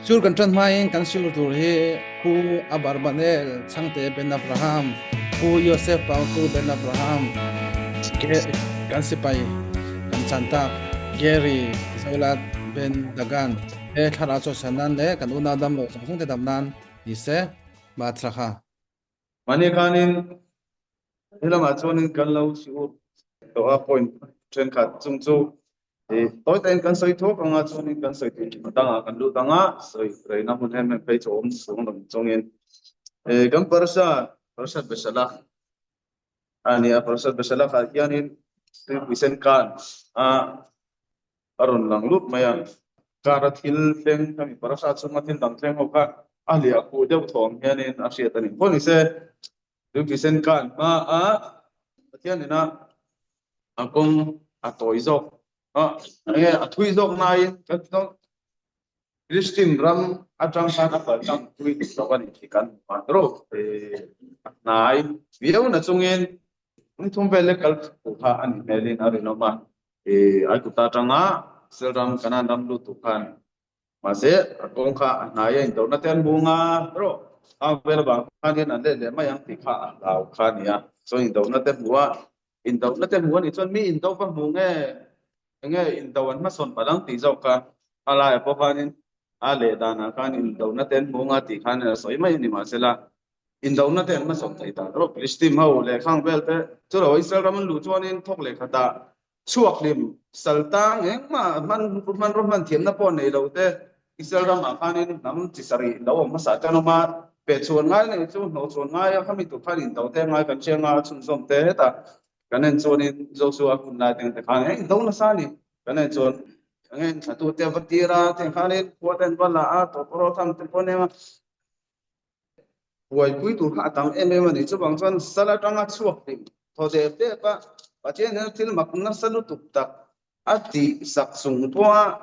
Sur kan ṭan hmain kan sur tur hi Pu Abarbanel Chhangte Ben Abraham, Pu Yosef Pautu Ben Abraham, kan sipai kan chan tak Gary Zolat Ben Dagan he thlarau chawisan nan le kan unau dam lo zawng zawng te dam nan ni se ma thla kha. Mahni khanin He lamah chuanin kan lo siur tawh a, point thenkhat chung chu tawi takin kan sawi thuak ang a, chuanin kan sawi tur hmun dangah kan lut ang a, sawi reina hmun em em phei chu awm chung lo chungin kan parasha, parasha Beshalach a ni a, parasha Beshalach ah hianin tuipui sen kan a a rawn lang lut mai a, car a thil thleng khami parasha chhunga thil dang thleng ho kha a hliah khuh deuh thawm hianin a hriat a ni. Pawh ni se. Chu thisen khan hma a Pathian ina a kawng a tawi zawk a, enge a thui zawk naiin kan ti dawn Christian ram atang khan a kal tlang thui dik lo a ni tih kan hmu a rawh a hnai viau na chungin ni thum vel lek kal tur kha a ni hmelin a rinawm a, Aikuta atanga Sel ram Kanan ram lut tur khan Mahse, a kawng kha a hnai a indohna te an hung a, erawh ang vel avang khan hian an let leh mai ang tih kha a hlau kha a ni a. Chuan indohna te hmu a, indohna te hmu a nih chuan mi indo va hmu nge, enge indo an hmasawn palh ang tih zawk kha a laiah pawh khanin a leh danah khan indohna te an hmu ang a tih khan a sawi mai a ni. Mahsela, indohna te an hmasawn thei ta erawh Philistine ho leh khang vel te chu lo Israel ram an luh chuanin thawk leh khatah Chhuak hlim, sal tang engmah hman hmanraw hman thiamna pawh nei lo te Israel ramah khanin hnam chi sarih lo awm hmasa tan awm a, pe chhuan ngai nei chu hnawh chhuan ngai a, khami tur khan indo te ngai kan hria nga a chhunzawm te hetah kan en chuanin Joshua hun lai te te khan eng indo nasa a ni kan en chuan eng en thlatu te a va tir a, tiang khanin khua te an va la a, tawpawrh tham te pawh a nia. Buaipui tur kha a tam em em a ni. Chuvang chuan sal atanga chhuak hlim thaw dep dep a, Pathian hian thil mak nasa lutuk tak a tih sak chung pawha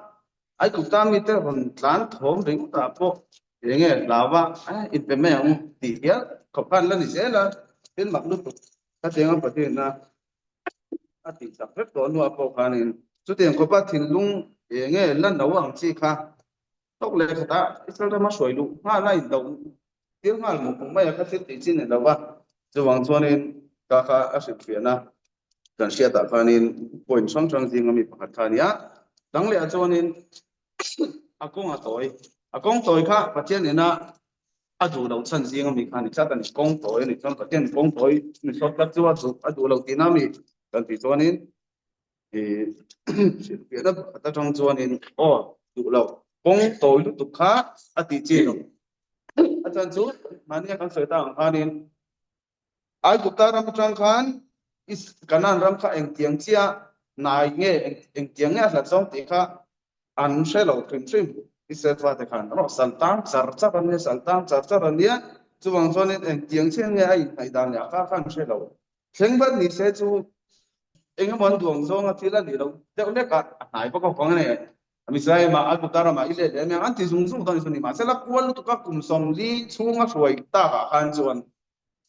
Aigupta mite rawn tlan thawm ringawtah pawh eng nge hlau a, inpe mai ang tih hial khawp khan la ni zel a, thil mak lutuk khatianga Pathian a a tih sak vek tawh hnuah pawh khanin chutiang khawpa thinlung eng nge la no ang chi kha Tawk leh khatah Israel rama hruai luh nghal a indoh tir nghal muk muk mai a, kha thil tih chi ni lo va. Chuvang chuanin ka kha a hrilhfiahna kan hriatah khanin point hrang hrang zinga mi pakhat kha a ni a. Dang lehah chuanin a kawng a tawi, a kawng tawi kha Pathian ina a duh loh chhan zinga mi kha a ni tlat a ni. Kawng tawi a nih chuan Pathian kawng tawi mi sawt tlat chu a duh loh tihna a mi kan tih chuanin hrilhfiahna pakhat atang chuanin aw duh lo kawng tawi lutuk kha a tih chi lo a chan chu mahnia kan sawi ta ang khanin Aigupta ram atang khan Kanan ram kha engtiang chiah nai nge engtiang nge a hlat zawng tih kha an hre lo hrim hrim Israel fate khan erawh sal tang char char an nia sal tang char char an nia chuvang chuanin engtiang chiah nge a inhnaih dan leh a kha kha an hre lo Thleng vat ni se chu eng emaw an duang zawnga thil a nih loh deuh hlek a, a hnai vak avang a ni. Mizraim-ah Aigupta ramah i let leh aniang an ti zung zung dawn chu ni. Mahse la kual lutuk a kum 40 chhunga hruai takah khan chuan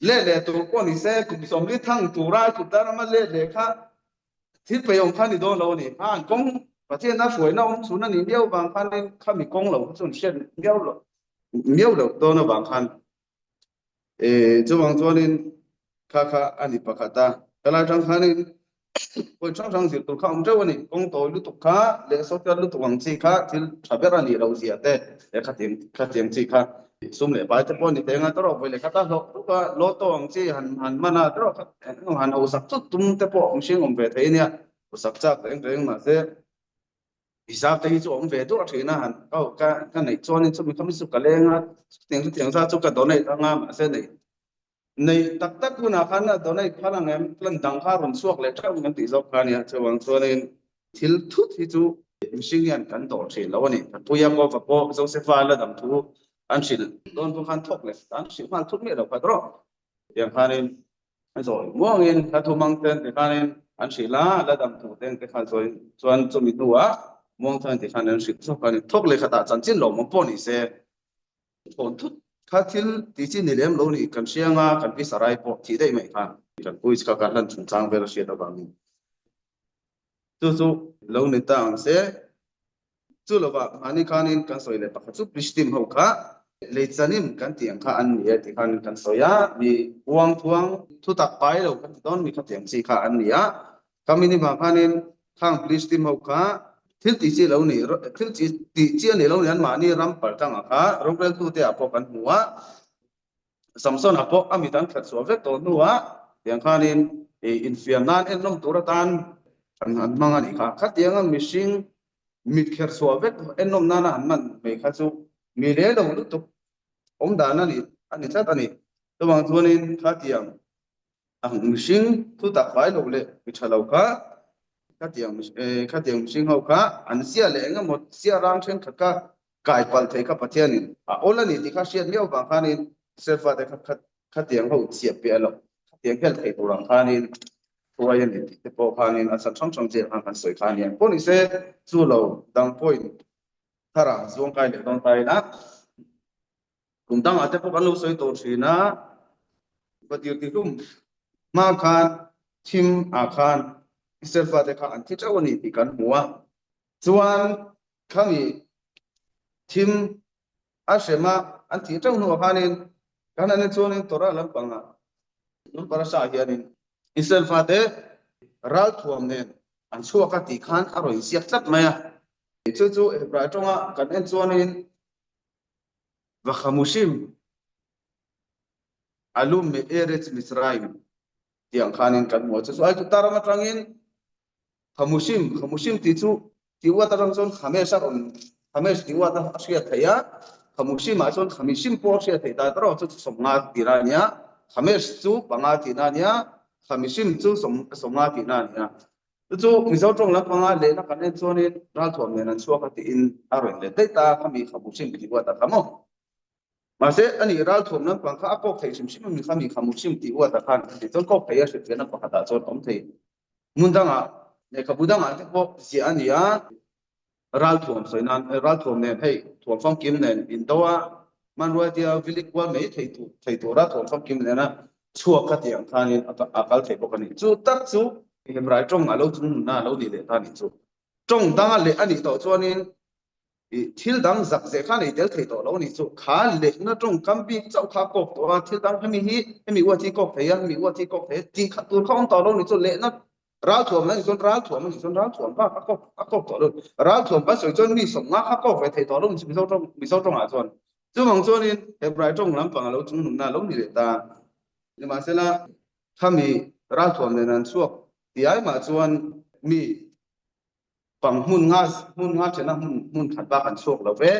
let leh tur pawh ni se kum 40 thang tura Aigupta rama let leh kha thil peihawm kha ni dawn lo a ni. Kha an kawng Pathian a hruaina awm chhun a nih miau vang khanin khami kawng lo kha chu an hriat miau loh miau loh dawn avang khan Chuvang chuanin kha kha a ni pakhat a, helai atang khanin pawi hrang hrang zir tur kha awm teuh a ni. Kawng tawi lutuk kha leh software lutuk ang chi kha thil tha ber a nih loh zia te leh khatiang khatiang chi kha sum leh pai te pawh a ni thei ang a, erawh vawi leh khat a hlawh tuk a, lotto ang chi han han hman a, erawh kha han hausak chut tum te pawh mihring awm ve thei a nia, hausak chak reng reng mahse Hisap te hi chu awm ve duah thin a, han oh ka ka neih chuanin chumi khami chu ka leng a, chutiang chutiang zat chu ka donate anga mahse neih neih tak tak hunah khan a donate phal ang em plan dang kha rawn chhuak leh theuh ang tih zawk kha a nia chuvang chuanin thil thut hi chu mihring hian kan dawr thin lo a ni. Puia Kova pawh Josepha la dam thu an hrilh dawn pawh khan thawk leh an hrilh nghal thut miah lo kha erawh tiang khanin A zawi muangin hla thu mang ten ti khanin an hrilh a, la dam thu ten te kha zawi chuan chumi hnuah muang chuan ti khan an hrilh chawk a ni. Thawk leh khatah chanchin lo mawm pawh ni se, thawn thut kha thil tih chi ni lem lo ni kan hria anga kan pi Sarai pawh thih daih mai khan kan pu Iskha kha hlan chungchang vel a hriat avangin chu chu lo ni ta ang se. Chu lovah mahni khanin kan sawi leh pakhat chu Plishtim ho kha leichanim kan tih ang kha an ni e tih khan kan sawi a, mi uang thuang thutak pai lo kan ti dawn mi khatiang chi kha an ni a. Khami ni vang khanin khang Plishtim ho kha thil tih chi lo ni, thil tih chi a ni lo ni an mahni ram paltangah kha roreltute ah pawh kan hmu a. Samson-a pawh a mit an khat chhuah vek tawh hnuah tiang khanin infiam nan ennawm tur atan an hmang a nih kha. Khatianga mihring mit kher chhuah vek ennawm nana han hman mai kha chu mi le lo lutuk awm dan a ni a ni tlat a ni. Chuvang chuanin khatiang ang mihring thutak fai lo leh mi tha lo kha khatiang khatiang mihring ho kha an zia leh eng emaw zia rang thenkhat kha kai palh thei kha Pathianin a awl a ni tih kha hriat miau vang khanin Israel fate kha khat khatiang ho chhiah piah loh khatiang helh thei tur ang khanin hruai a ni tih te pawh khanin a chhan hrang hrang chiah khan kan sawi kha a ni ang. Pawh nise chu lo dang pawhin thar ah zuang kai leh dawn ta ila kum dangah te pawh kan lo sawi tawh thin a, Vatir tihlum hma khan thim ah khan Israel fate kha an thi teuh a ni tih kan hmu a, chuan Khami thim a hrem a, an thih teuh hnuah khanin kan han en chuanin Torah lampangah Nun Parasha ah hianin Israel fate ralthuam nen an chhuak a tih khan a rawn ziak tlat mai a. Chu chu Hebrai tawnga kan en chuanin Vachamushim Alum me Eretz Mitzrayim tih ang khanin kan hmu a. Chu chu Aigupta ram atangin Khamushim, Khamushim tih chu tih uat atang chuan Khamesh a rawn, Khamesh tih uat a hriat theih a, Khamushim ah chuan Khamishim pawh a hriat theih ta erawh chu 50 tihna a nia, Khamesh chu panga tihna a nia, Khamishim chu 50 tihna a nia. Chu chu Mizo tawng lampanga lehna kan en chuanin ralthuam nen an chhuak a tiin a rawn let daih ta a, khami Khamushim tih uat a kha maw? Mahse, a nih ralthuam lampang kha a kawk thei hrim hrim a mi khami Khamushim tih uat a khan a tih chuan kawk thei a hrilhfiahna pakhatah chuan awm thei. Hmun dangah, lehkhabu dangah te pawh ziah a ni a, ralthuam sawi nan, ralthuam nen hei thuam famkim nen indo a, hmanrua tia vilik kual mai thei tur thei tura thuam famkim nena chhuak kha tih ang khanin a kal thei bawk a ni. Chu tak chu Hebrai tawng a lo chungnunna a lo nih leh ta a nih chu. Tawng danga leh a nih tawh chuanin I thil dang zak zeh kha nei tel thei tawh lo nih chu kha lehna tawngkam bik chauh kha kawk tawh a, thil dang hemi hi hemi uat hi kawk thei a, hemi uat hi kawk thei a tih khat tur kha awm tawh lo nih chu lehna ralthuam a nih chuan ralthuam a nih chuan ralthuam bak a kawk a kawk tawh lo. Ralthuam kan sawi chuan mi 50 kha kawk ve thei tawh lo nih chu Mizo tawng Mizo tawngah chuan. Chuvang chuanin Hebrai tawng lampang a lo chungnunna a lo ni leh ta. Nimahsela khami ralthuam nen an chhuak ti ai mah chuan mi Pang hmun nga hmun nga thena hmun hmun khat bak an chhuak lo ve.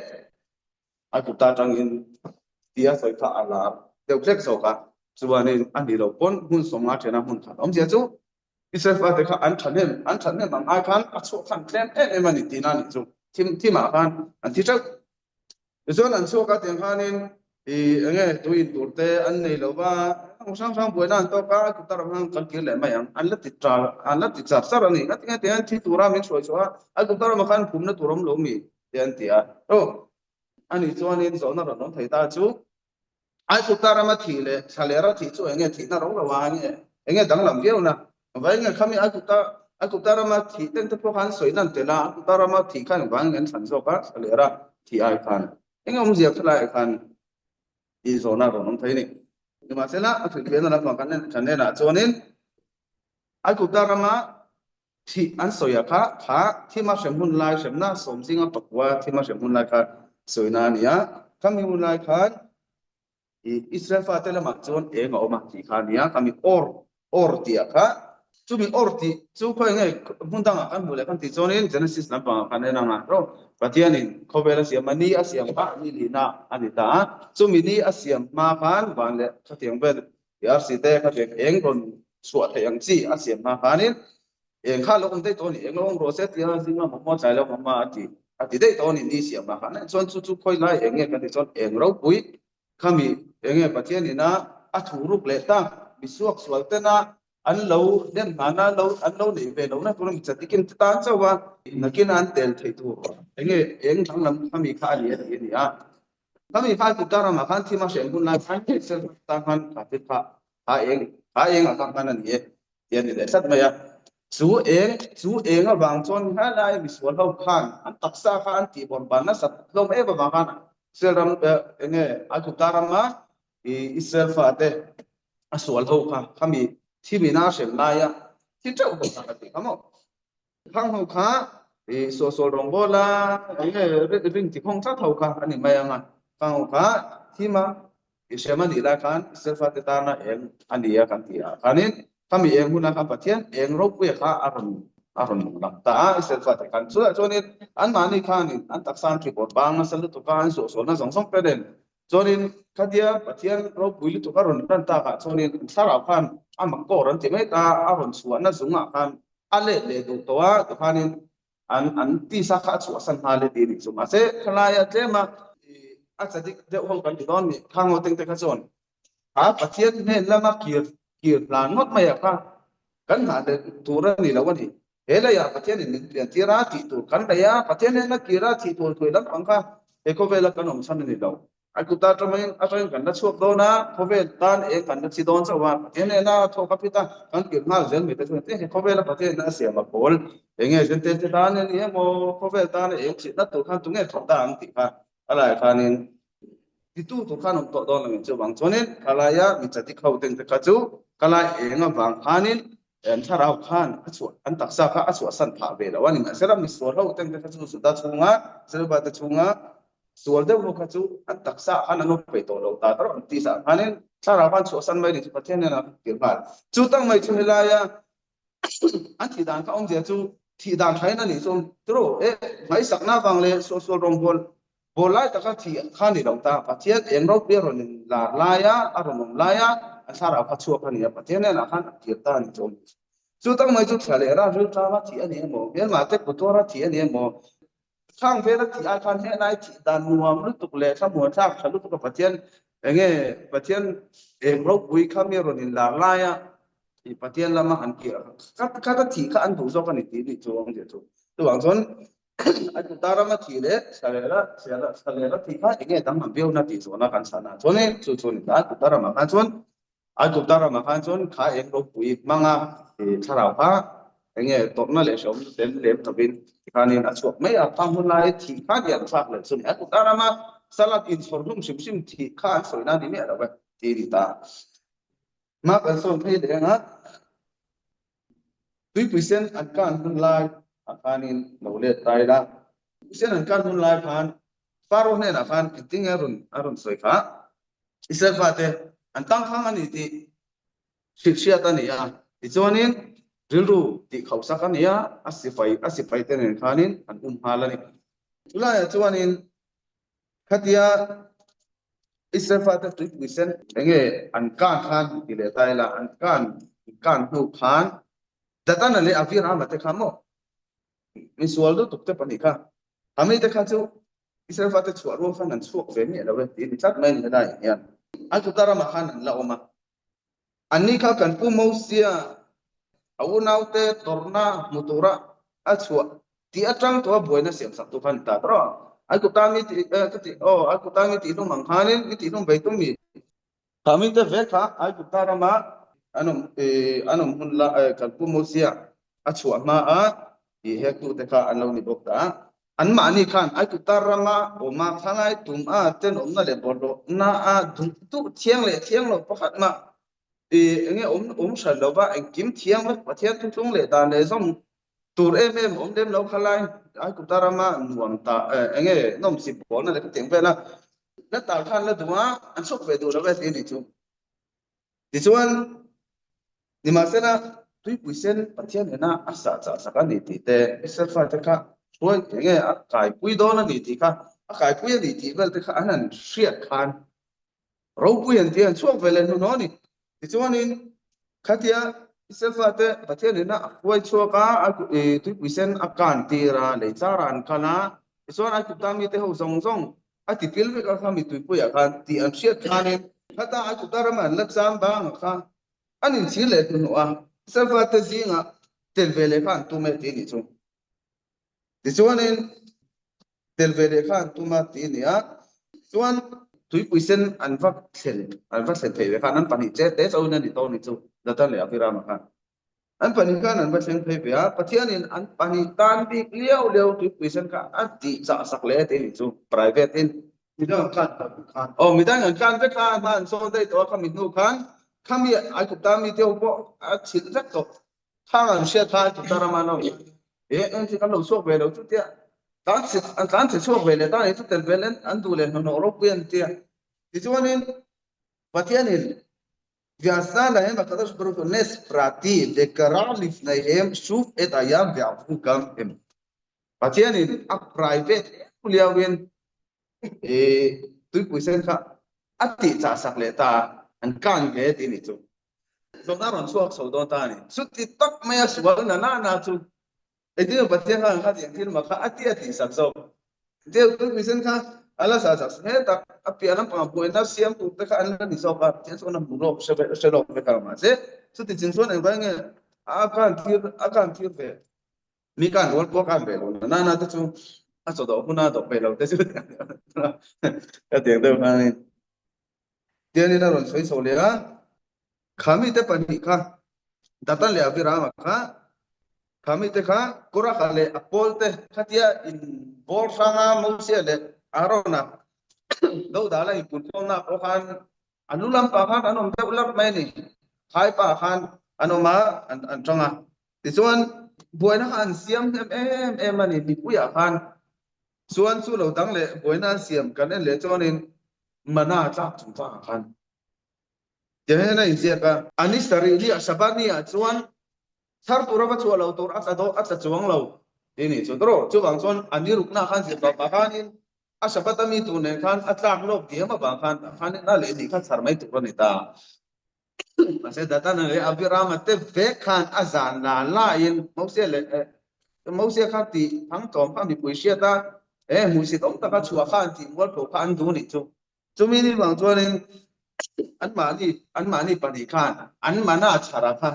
A kuta tangin tia sawi kha a lar deuh hlek zawk a. Chuanin a ni lo pawn hmun 50 thena hmun khat awmzia chu Israel fate kha an thahnem an thahnem ang ai khan a chhuah khan tlem em em a ni tihna a nih chu. Thim thimah khan an thi teuh. Tichuan an chhuak a tiang khanin i enge tui in tur te an nei lo va, eng hrang hrang buaina an tawk a, kuta ram khan kan kir leh mai ang, an la ti char an la ti char char a ni. Ngatinge tiang hian thi tura min hruai chhuah a, a kuta ramah khan phumna tur awm lo mi te an ti a. Aw ani chuanin zawhna rawn awm thei ta chu Aigupta rama thih leh thlalera thih chu enge thihna ro lo a enge enge danglam viau na vainge khami Aigupta Aigupta rama thih ten te pawh khan sawi nan tel a Aigupta rama thih khan engvangin an thlan zawk a thlalera thih ai khan enge awmzia khilai ah khan tih zawhna rawn awm thei a ni. Nimahsela a hrilhfiahna lampang kan en kan enah chuanin Aigupta rama Thih an sawi a kha, kha thima hrem hun lai hremna sawm zinga pakua thima hrem hun lai kha sawina a ni a. Khami hun lai khan i Israel fate lamah chuan eng a awm a tih kha a ni a, khami or, or tih ah kha. Chumi or tih chu khawi nge hmun dangah kan hmuh leh kan tih chuanin Genesis lampangah khan en ang a, ro Pathianin khawvel a siam a, ni a siam kha ni lihna a ni ta a, chumi ni a siam hma khan van leh khatiang vel i arsi te khatiang eng rawn chhuah theih ang chi a siam hma khanin eng kha lo awm daih tawh a ni, eng lo awm rawh se tia zing lamah pawh tlai lo awm a ti a ti daih tawh a ni ni siam hma khan chuan chu chu khawi lai eng nge kan tih chuan eng ropui khami eng nge Pathian ina a thu ruk leh ta mi suak sual tena an lo nem hnana lo an lo neih ve lohna tur mi chatikin te tan chauh a nakin an tel thei tur eng nge eng danglam khami kha a ni a ti a ni a. Khami kha Kuta ramah khan thim a hrem hun lai khan Israel tan khan kha thil kha kha eng kha eng ah khan hman a ni e tih a ni leh tlat mai a. Chu eng chu eng avang chuan helai misual ho khan an taksa kha an tih bawrh ban nasat hlawm em avang khan Israel ram eng nge Aigupta rama Israel fate a sual ho kha khami thimina a hrem laia thi teuh ho kha ka ti kha maw. Khang ho kha i suahsual rawngbawl a eng nge ring ti khawng tlat ho kha a ni mai ang a. Khang ho kha thima i hrem a nih lai khan Israel fate tana eng a ni a kan ti ah khanin khami eng hunah khan Pathian eng ropuia kha a rawn a rawn lang ta a Israel fate khan. Chutah chuanin anmahni khanin an taksa an thi bawr bang nasa lutuk a, an suahsualna zawng zawng te nen chuanin khatia Pathian ropui lutuk a rawn lan takah chuanin an thlarau khan a mak kawr an ti mai ta a, a rawn chhuahna zungah khan a let leh duh tawh a, tikhanin an an tisa kha a chhuahsan nghal e tih a nih chu. Mahse, khalaia tlema a chadik deuh ho kan ti dawn ni, khang ho tengte kha chuan kha Pathian hnen lama kir kir hlan ngawt mai a kha kan nghah leh tur a ni lo a ni. He leiah Pathianin min pian tir a, tih tur kan nei a, Pathian hnena kir a, thih tur thui lampang kha he khawvela kan awm chhan a ni lo. A kut atangin atangin kan la chhuak dawn a, khawvel tan eng kan la thi dawn chauh a, Pathian hnena thawk a phit a, kan kir nghal zel mai te chuan eng he khawvela Pathian hnena a siam a pawl, eng nge zen te te tan a ni emaw, khawvel tan a eng chhitna tur khan tunge thawk ta ang tih kha a laiah khanin titu tur khan awm tawh dawn lo in chuvang chuanin khalaia mi chatik ho ten te kha chu khalai eng avang khanin an thlarau khan a chhuah an taksa kha a chhuahsan phah ve lo a ni mahsela misual ho ten te kha chu Juda chhunga Israel te chhunga Sual deuh ho kha chu an taksa ah khan an awm peih tawh lo ta ta rawh an tih zah khanin thlarau khan chhuahsan mai ni chu Pathian hnenah an tir nghal. Chu tak mai chu helaia an thih dan kha awmzia chu thih dan tha in a nih chu tiraw e hmaisakna avang leh suahsual rawngbawl bawl lai taka thih kha ni lo ta Pathian eng ropui a rawn in lar laia a rawn awm laia an thlarau kha chhuak a ni a Pathian hnenah khan an tir ta a ni chu awm. Chu tak mai chu thla leh ral riltlanga thih a ni emaw hmelmah te kutuara thih a ni emaw Khang vela thih ai khan helai thih dan nuam lutuk leh thlamuan thlak tha lutuk a Pathian enge Pathian eng ropui kha mi rawn in lar lai a i Pathian lama han kir khat khat a thih kha an duh zawk a ni tih nih chu awmzia chu. Chuvang chuan a tuta rama thih leh thlalera thlalera thih kha enge danglam viau na tih zawhna kan chhan ah chuan chu chu a ni ta a tuta ramah khan chuan Aigupta ramah khan chuan kha eng ropui hmanga thlarau kha enge tawrhna leh hrehawm tel lem lovin tikhanin a chhuak mai a, khang hun lai thih kha ni an thlak leh chu ni. Aigupta rama salad inchhawr hlum hrim hrim thih kha an sawi na ni miah lo e tih a ni ta. Hma kan sawn phei leh anga tuipui sen an kan hun lai ah khanin lo let ta ila. Tuipui sen an kan hun lai khan Faro hnenah khan engtin nge a rawn sawi kha? Israel fate an tangkhang a ni tih hrilhhriat a ni a, tichuanin rilru tih khauhsak a ni a, a sipai a sipai te nen khanin an um nghal a ni. Chulaiah chuanin khatia Israel fate tuipui sen enge an kan khan ti leh ta ila, an kan kan hnu khan Datana leh Avirama te kha maw misual lutuk te pahnih kha a mite kha chu Israel fate chhuah rual khan an chhuak ve miah lo e tih a ni tlat mai a ni helaiah hian. Aigupta ramah khan an la awm a, anni kha kan pu Mosia a unaute tawrhna hmu tura a chhuah tih atang tawha buaina siam sak tu kha a ni ta tawh a. Aigupta mi tih ka tih aw Aigupta mi tih hlum ang khanin mi tih hlum vei tum mi Kha mite ve kha Aigupta rama an awm an awm hun la kan pu Mosia a chhuah hma a tih hektute kha an lo ni bawk ta. Anmahni khan Aigupta rama awma thalai tum a tenawmna leh bawlhhlawhna a duh duh thiang leh thiang lo pakhat mah enge awm awm hran lova engkim thiang vek Pathian thuthlung leh dan leh zawm tur em em awm lem lo khalai Aigupta rama nuam ta enge nawmsip bawlna leh khatiang vel a La tar khan la duh a, an chhuak ve duh lo e tih a nih chu. Tichuan, nimahsela tuipui sen Pathian nena a sah chah sak a ni tih te, Israel fate kha hruai eng nge a kaipui dawn a ni tih kha, a kaipui a ni tih vel te kha an han hriat khan ropui an ti a, an chhuak ve leh hnuhnawh a ni. Tichuanin, khatia Israel fate Pathian nena a hruai chhuak a, tuipui sen a kan tir a, lei chara an kal a, tichuan Aigupta mite ho zawng zawng A ti pil vek a kha mi tuipuiah khan tih an hriat khanin khata a kuta rama an la cham bangah kha an inchhir leh hnuhnawh a, Salva te zingah tel ve leh kha an tum e tih a nih chu. Tichuanin tel ve leh kha an tum a tih a ni a, chuan tuipui sen an va thlen an va thlen theih ve khan an pahnih che te chauhin a ni tawh a ni chu Datan leh Avirama khan. An pahnih khan an va thleng phei ve a, Pathianin an pahnih tan bik liau liau tuipui sen kha a tih chah sak leh tih a nih chu private in. Midang an tlan vek khan. Aw midang an tlan vek a, hma an sawn daih tawh a khami hnu khan khami Aigupta mite ho pawh a chhilh vek tawh. Khang an hriat kha Aigupta rama an awm e eng chi kan lo chhuak ve lo chutia tlan chhe an tlan chhe chhuak ve leh ta ni chu tel vel an duh leh hnahnawh ropui an tia. Tichuanin Pathianin V'asa lahem HaKadosh Baruch Hu nes prati v'kara lifneihem shuv et hayam v'avru gam hem. Pathianin a private liau liauin tuipui sen kha a tih chah sak leh ta a, an kan ve tih nih chu. Zawhna rawn chhuak chho dawn ta a ni. Chuti tak maia sual na na na chu Engtin emaw Pathian khan kha tiang thil mak kha a ti a tih sak zawk. Deu tuipui sen kha a la sa sak hle tak, a piah lampangah buaina siam tur te kha an la ni zawk a, Pathian chuan a hmu lawk hre ve hre lawk vek a mahse chuti chung chuan engvai nge a kan thir a kan thir ve mi kan rual pawh a kan ve lo na nana te chu a chaw dawh huna dawh ve lo te chu ka tiang deuh khan in tianin a rawn sawi chho leh a. Kha mite pahnih kha Datan leh Abirama kha, kha mite kha Koraka leh a pawlte khatia in bawr hranga Mosia leh Aarona dodala inpunkhawmna pawh khan a lu lampah khan an awm deuh larh mai a ni. Khaipa khan an awm a, an tang a. Tichuan buaina kha an siam hnem em em a ni mipuiah khan. Chuan chu lo dang leh buaina an siam kan en leh chuanin mana tlak chungchangah khan Tiang hian a inziak a. A ni sarih ni ah Shabbat ni ah chuan thar tura va chhuah lo tur a tla dawn a tla chuang lo tih a nih chu. Tawrh chuvang chuan a ni rukna khan zir tawp ah khanin a Shabbat a mi tur nen khan a tlak lawk diam avang khan tah khanin a leh ni kha chhar mai tur a ni ta. Mahse Datana leh Abirama te vek khan a zan la la in Mosia leh Mosia kha tih thang tlawm kha mipui hriat a, he hmuhsit awm taka chhuah kha an tih mualpho kha an duh a nih chu. Chumi ni vang chuanin anmahni anmahni pahnih khan an mana chhara kha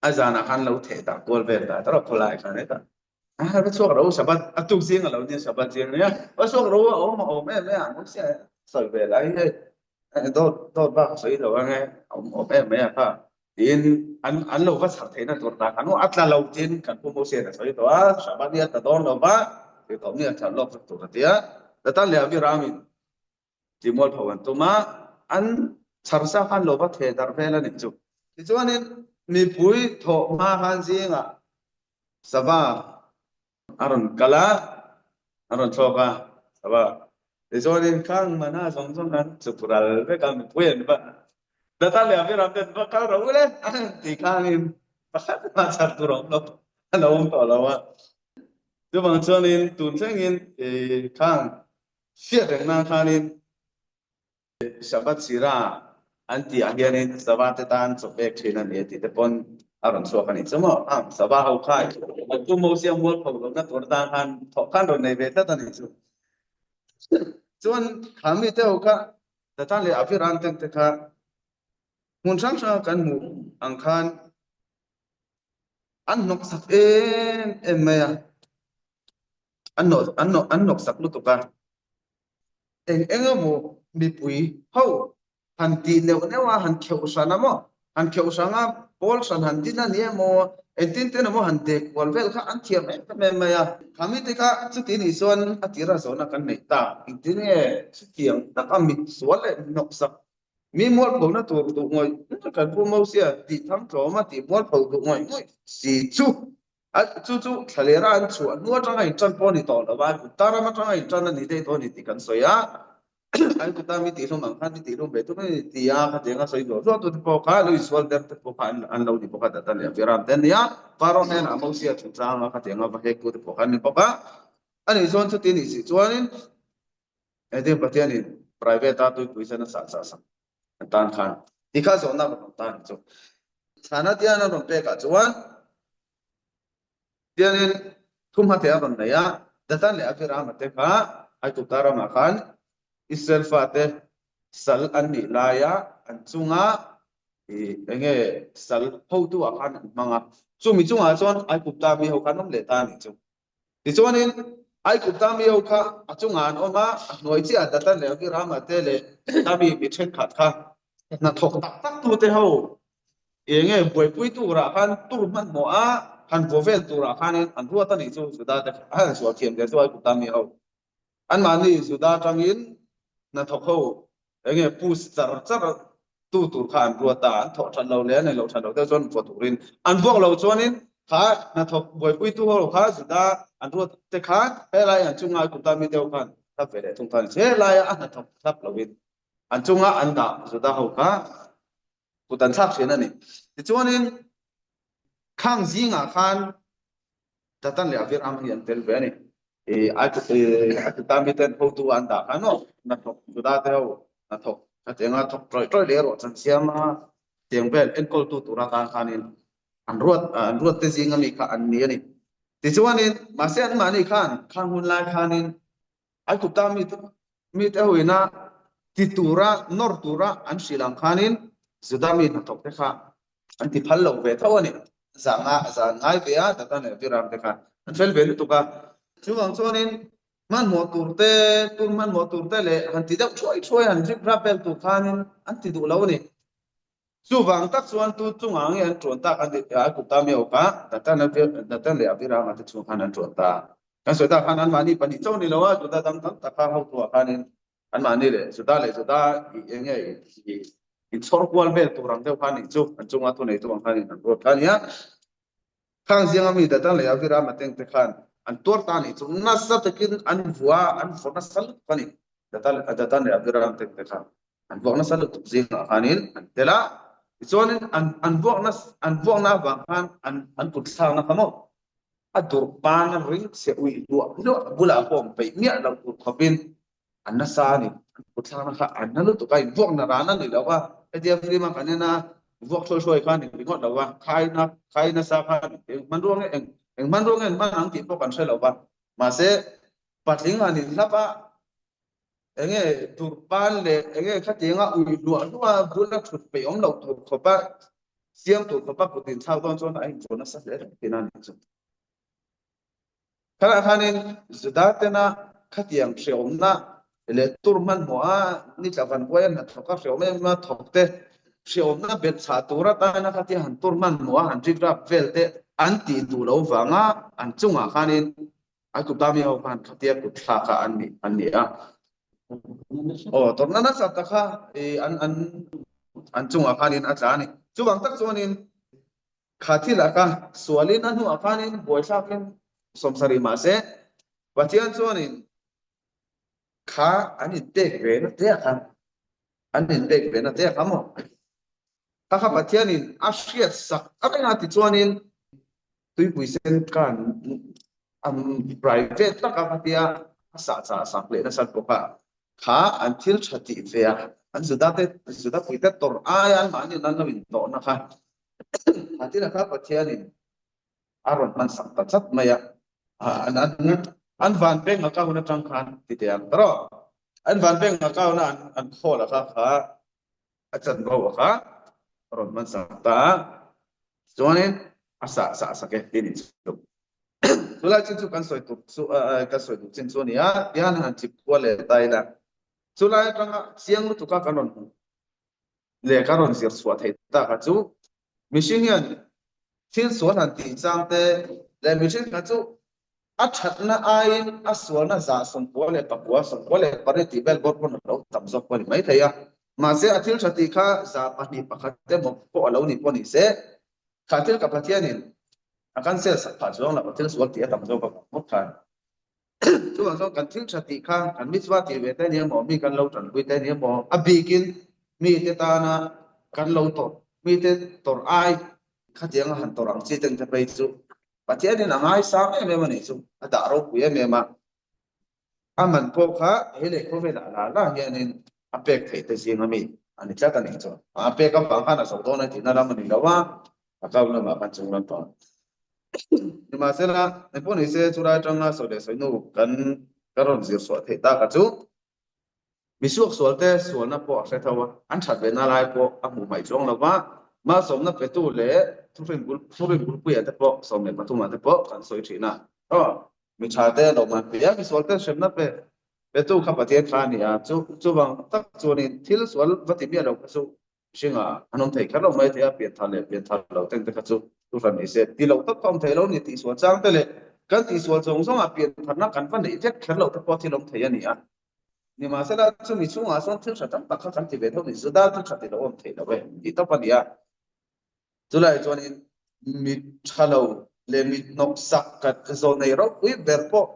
a zanah khan lo theh dah kual vel ta tawrh a khawlai khan hetah a va chhuak ro Shabbat a tuk zing a lo nia Shabbat zing nia va chhuak ro a awm a awm em em a Mosia sawi ve lai hei dawt dawt bak a sawi lo ang e a awm awm em mai a kha tiin an an lo va chhar theihna tur ta khan a tla lo tiin kan pu Mosia a sawi tawh a Shabbat ni a tla dawn lo va tih tawh mi a tla lawk vek tur a ti a Datan leh Abiramin tihmualpho an tum a an chhar sa khan lo va theh darh vel a nih chu. Tichuanin mipui thawh hma khan zingah sava A rawn kal a, a rawn thlawk a, sava. Tichuanin khang mana zawng zawng khan chuk ral vek a, mipui an va Data leh Abiram te an va kal ro le tih khanin pakhat mah chhar tur a awm lo, a lo awm tawh lo a. Chuvang chuanin tun thlengin khang hriat reng nan khanin Shabbat sira an tih ah hianin Sava te tan chaw pek thin a ni a tih te pawn a rawn chhuak a nih chu maw? Ang Sava ho kha an pu Mosia mualpho lohna tur atan khan thawh khan rawn nei ve tlat a nih chu. Chuan kha mi te ho kha Datan leh Abiram ten te kha hmun hrang hranga kan hmuh ang khan an hnawksak em em mai a, an nawh an nawh an hnawksak lutuk a. Eng eng emaw mipui ho han tih neuh neuh a, han kheuh hran a maw, han kheuh hrang a, pawl hran han din a ni emaw, engtin ten emaw han dek kual vel kha an thiam em em mai a. Kha mite kha chuti nih chuan a tira zawhna kan neih ta, engtin nge chutiang taka mit sual leh hnawksak mi mualphona tur duh ngawih ngawih kan pu Mosia tih thang tlawm a tih mualpho duh ngawih ngawih si chu A chu chu thlalera an chhuah hnu atanga intan pawh a ni tawh lo va, Gupta ram atanga intan a ni daih tawh a ni tih kan sawi a. An Gupta mi tihhlum ang khan mi tihhlum ve tum a ni ti a, khatianga sawi duah duah tute pawh kha lo insual der te pawh kha an lo ni bawk a, Datan leh Abiram te an ni a, Pharaoh hnenah Mosia chungchanga khatianga va hek tute pawh kha an ni bawk a. A nih chuan chuti nih si chuanin engtin Pathianin private a tuipui sen a sah chah sak an tan khan ti kha zawhna rawn awm ta a ni chu. Chhana tian a rawn pekah chuan tianin thumhate a rawn nei a, Datan leh Abirama te kha Aigupta ramah khan Israel fate sal an nih laia an chunga eng nge sal hotu ah khan an hmang a, chumi chungah chuan Aigupta mi ho kha an awm leh ta a nih chu. Tichuanin, Aigupta mi ho kha a chungah an awm a, a hnuai chiah Datan leh Abirama te leh Juda mi mi thenkhat kha hnathawk tak tak tute ho Enge buaipui turah khan tur hmanhmawh a han vaw vel turah khanin an ruat a nih chu Juda te a han sual thiam ve chu Aigupta mi ho. Anmahni Juda atangin hnathawk ho enge push char char tu tur kha an ruat a, an thawh that lo leh an ei loh that loh deuh chuan vaw turin an vuak lo chuanin kha hnathawk buaipui tu ho kha Juda an ruat te kha helai an chunga Aigupta mi deuh khan thlap ve leh thung kha a ni. Helaia a hnathawk thlap loin an chunga an dah Juda ho kha kut an thlak thin a ni. Tichuanin khang zingah khan Datan leh Abiram hi an tel ve a ni. Aigupta miten hotu an dah khan aw hnathawk Juda te ho hnathawk hetianga thawk tawih tawih leh erawh chan siama tiang vel enkawltu tura tan khanin an ruat an ruat te zinga mi kha an ni a ni. Tichuanin mahse anmahni khan khang hun lai khanin Aigupta mite mite hoina ti tura nawr tura an hrilh ang khanin Juda mi hnathawk te kha an ti phal lo ve tho a ni. Zanga zan ngai ve a, Datan leh Abiram te kha an fel ve lutuk a. Chuvang chuanin hmanhmawh tur te, tur hmanhmawh tur te leh han ti deuh thuai thuai han rip rap vel tur khanin an ti duh lo a ni. Chuvang tak chuan tu chungah nge an tuan tak an ti Aigupta mi awkah Datan leh Abirama te chung khan an tuan ta. Kan sawi tak khan anmahni pahnih chauh ni lo a, Juda dang tam tak kha hotuah khanin anmahni leh Juda leh Juda eng nge inchhawr kual vel tur ang deuh kha nih chu an chunga thuneitu ang khanin an ruat kha a nia. Khang zinga mi Datan leh Abiram ateng te khan an tuar ta nih chu nasa takin an vua an vawr nasa lutuk a ni. Datan leh Abiram teng te khan an vuak nasa lutuk zingah khanin an tel a, tichuanin an an vuakna an vuakna avang khan an an kut thlakna kha maw a durh pan a ring chhe uih hluah hluah bulah pawh awm peih miah loh tur khawpin an nasa a ni. An kut thlakna kha an na lutuk a, invuakna ran a ni lo va, hetia film a kan en a vuak hruai hruai kha a ni ringawt lo va, khaina khai nasa kha eng hmanrua nge eng eng hmanrua nge an hman ang tih pawh kan hre lo va, mahse patling han inhlap a, Enge turpan leh enge khatianga ui hluah hluah bula thut peih awm loh tur khawpa siam tur khawpa kut inthlak dawn chuan a inchawn nasa hle reng thin a nih chu. Khalah khanin Juda tena khatiang hreawmna leh tur hmanhmawh a nitla van huai a hnathawk a hreawm em em a thawk te hreawmna belh chhah tur atana khatia han tur hmanhmawh a han rikrap vel te an tih duh lo vanga an chungah khanin Aigupta mi ho khan khatia kut thlak kha an ni an ni a. Aw tawrhna nasa tak kha i an an an chungah khanin a tla a ni. Chuvang tak chuanin kha thilah kha sualin a hnuah khanin buaithlakin sawmsarih mahse Pathian chuanin kha an inpek ve na te ah khan an inpek ve na te ah kha maw kha kha Pathianin a hriat sak a reng a tichuanin tuipui sen khan an private taka khatia a sah chah sak leh nasat bawk a kha an thil tha tih ve a an Juda te Juda pui te tawrh aia an mahni an lo intawhna kha kha thil kha Pathianin a rawn hman sak ta chat mai a an an an van peng a ka hun atang khan ti teh ang tawh an van peng a ka huna an an khawl a kha kha a chanvo a kha a rawn hman sak ta a chuanin a sah sah sak e ti ni chu chulai chin chu kan sawi tur chu kan sawi tur chin chu a ni a tihian han chip kual leh ta ila chulai atanga chiang lutuk a kan rawn hmu leh kan rawn zir chhuah theih tak a chu mihring hian thil sual han tih chang te leh mihring kha chu A thatna aiin a sualna zah 99, 98 tih vel bawr pawn a lo tam zawk pawh a ni maithei a. Mahse, a thil tha tih kha za pahnih pakhat emaw pawh a lo ni pawh ni se, kha thil ka Pathianin a cancel sak phah chuang lo, a thil sual tih a tam zawk avang ngawt khan. Chuvang chuan kan thil tha tih kha kan mitzvah tih ve te nia maw, mi kan lo tanpui te nia maw, a bikin mite tana kan lo tawrh, mite tawrh ai khatianga han tawrh ang chi te ang te phei chu Pathianin a ngaisang em em a nih chu, a dah ropui em em a. A man pawh kha he leh khawvelah la la hianin a pek theih te zing a mi a ni tlat a nih chu. A pek avang khan a zo dawn a tihna lam a ni lo a, a kau lamah khan chung lam pang. Nimahsela, engpawh ni se chulai atanga sawi leh sawi hnu kan ka rawn zir chhuah theih tak a chu. Misuak sualte sualna pawh a hre tho a, an that ve na lai pawh a hmuh hmaih chuang lo va, malsawmna petu leh thuhrin bul thurin bulpuia te pawh 13 ah te pawh kan sawi thin a. Aw, mi tha te lawmman pe a, misual te hremna pe petu kha Pathian kha a ni a, chu chuvang tak chuanin thil sual va ti miah lo kha chu. Mihringa an awm thei kher lo mai thei a, pianthar leh pianthar lo teng te kha chu thu hran ni se. Ti lo tak kha awm thei lo ni tihsual chang te leh kan tihsual zawng zawngah piantharna kan va neih vek kher lo te pawh thil awm thei a ni a. Nimahsela chumi chhungah sawn thil tha tam tak kha kan ti ve tho ni, Juda thil tha ti lo awm thei lo e tih tawp a ni a. Chulai chuanin mi tha lo leh mi hnawksak kan zawn nei ropui ber pawh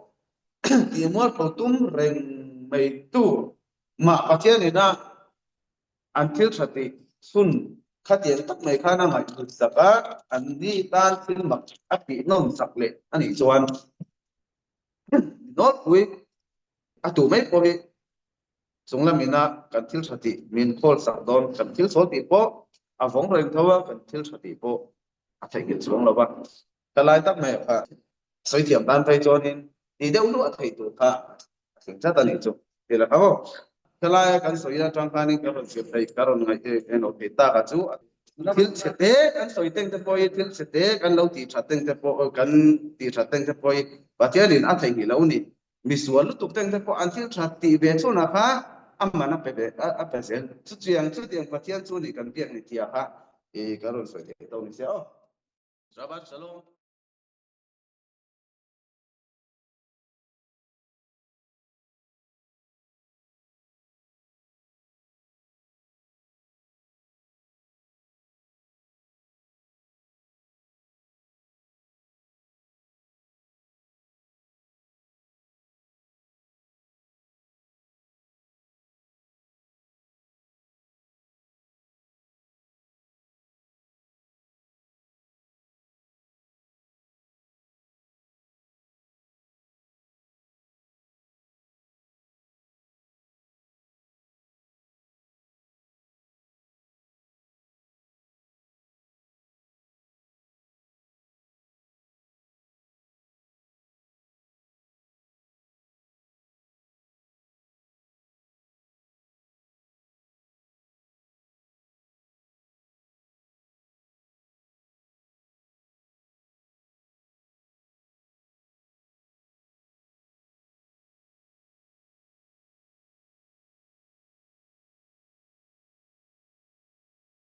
tih mualpho tum reng mai tu mah Pathianin a an thil tha tih chhun khatiang tak mai khan a ngaihhlut sak a, an ni tan thil mak a tih nawm sak leh a nih chuan nawlpui a tu mai pawh hi chung lamina kan thil tha tih min khawl sak dawn, kan thil sawl tih pawh a vawng reng tho a, kan thil tha tih pawh a theihnghilh chuang lo va. Ka lai tak mai kha sawi thiam tan phei chuanin tih deuh luah theih tur kha a thleng tlat a nih chu ti la kha Khelaia kan sawi atang khanin ka rawn zir thei ka rawn ngaih eng lo thei tak a chu thil chhe te kan sawi teng te pawh hi thil chhe te kan lo tih that teng te pawh kan tih that teng te pawh hi Pathianin a theihnghilh lo ni misual lutuk teng te pawh an thil that tih ve chhunah kha a man a pe ve a pe zel chutiang chutiang Pathian chu ni kan biak ni tia kha i ka rawn sawi thei to ni se aw. Shabbat Shalom.